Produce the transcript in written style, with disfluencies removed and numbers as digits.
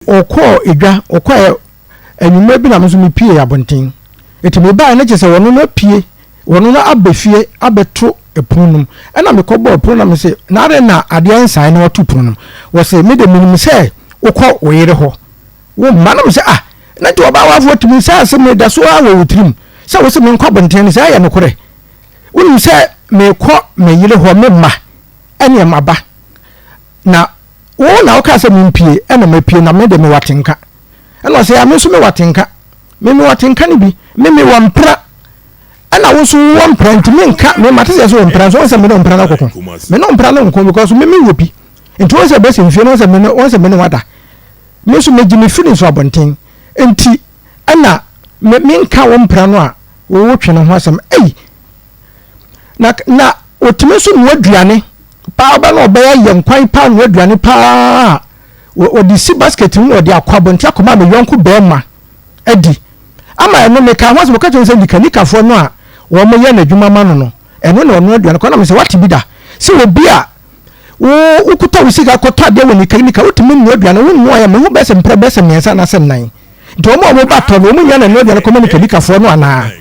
Ɔkɔɔ edwa, ɔkɔɛ anwummerɛ bi na me nso mepie abɔnten. Eti mebaeɛ no kyerɛ sɛ wɔno no apue, wɔno no aba fie abɛto ɛpono no mu. Ɛna mekɔbɔɔ pono na mese, na adɛn na adeɛ nsaeɛ na wato pono no mu? Wɔse, me de menim sɛ wokɔ wo yere hɔ, wo mma. Na mese, ah, na nti ɔbaa wafoɔ tumi sɛ ase meda so ara wɔ wo tirim sɛ wo se menkɔ abɔnten no, sɛ ɛyɛ nokorɛ? Wonim sɛ mekɔ me yere hɔ, me mma ɛneɛ maba. Na wo na wokaa sɛ mempue, ɛna mapue, na me de mewɔ atenka. Ɛna ɔsɛ, ya me nso mewɔ atenka. Me mewɔ atenka no bi. Me mewɔ mpra. Ɛna wo nso wowɔ mpra, nti menka, me mate sɛ sɛ wɔ mpra nso, wɔn sɛ me ne mpra no akɔko. Me ne mpra no nko because me mewɔ bi. Nti wɔn sɛ bɛsɛ mfie no, wɔn sɛ me ne wada. Me nso megye me firi nso abɔnten. Nti ɛna me menka wo mpra no a wowo twe no ho asɛm. Ei! Na otumi nso noa aduane paa, ɔbɛ na ɔbɛyɛ yɛ nkwan paa, noa aduane paa, wɔde si basket mu na ɔde akɔ abɔnten akɔma me yɔnko bɛrima adi ama ɛno. Meka ho asɛm, ɔka kyerɛ sɛ nikanikafoɔ no a wɔn yɛ n'adwuma ma no, ɛno na ɔno aduane kɔ. Na mesɛ wate bi da sɛ obi a wo wokuta wo sika kɔtɔ adeɛ wɔ nikanika wotumi noa aduane, wo noa yɛ meho bɛsɛ mprɛ bɛsɛ mmiɛnsa anaasɛ nnan, nti wɔn a wɔn ba tɔ no, wɔn nyɛ na noa aduane kɔma nikanikafoɔ no anaa?